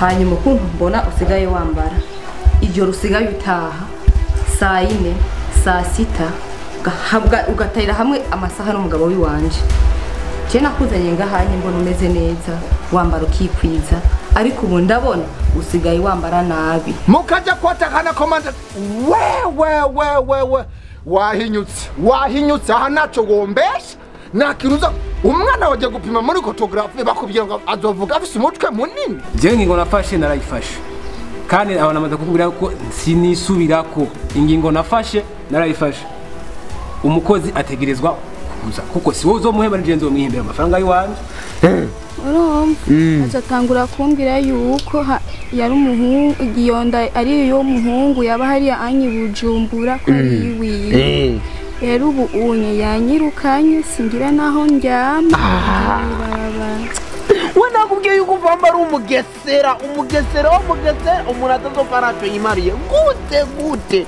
Hanyuma ukuntu mbona usigaye wambara ijoro usigaye utaha saa 4 saa 6 ugatahira hamwe amasaha n'umugabo wiwanje. Je nakuzanye ngahanye mbona umeze neza wambara ukikwiza, ariko ubu ndabona usigaye wambara nabi. Mukaja kwatakana komanda we wahinyutse aha naco gombesha nakiruza umwana waje gupima muri photography bakubwira ngo azovuga afise umutwe munini. Je ngingo nafashe narayifashe kandi abana namaze kukubwira ko sinisubirako. Ingingo nafashe narayifashe, umukozi ategerezwa kuza kuko si wowe uzomuhemba nije nzomwihembera amafaranga yiwanje. Urumva azatangura kumbwira yuko yari umuhungu igiyonda ari yo muhungu yaba hariya anyi Bujumbura ko ari wiwe. Rero ubu unye yanyirukanye singira naho ndyama. We nakubwiye yuko uvamba ari umugesera umuntu atazopfa ntacyo yimariye gute.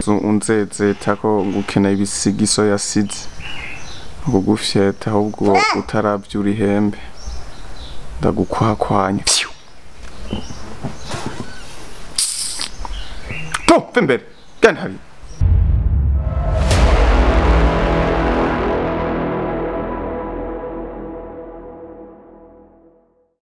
Unzezeta ko ngukeneye ibisigiso yasize ngugufyeta ahubwo utaravyura ihembe ndagukwakwanya. To, imbere genda hari.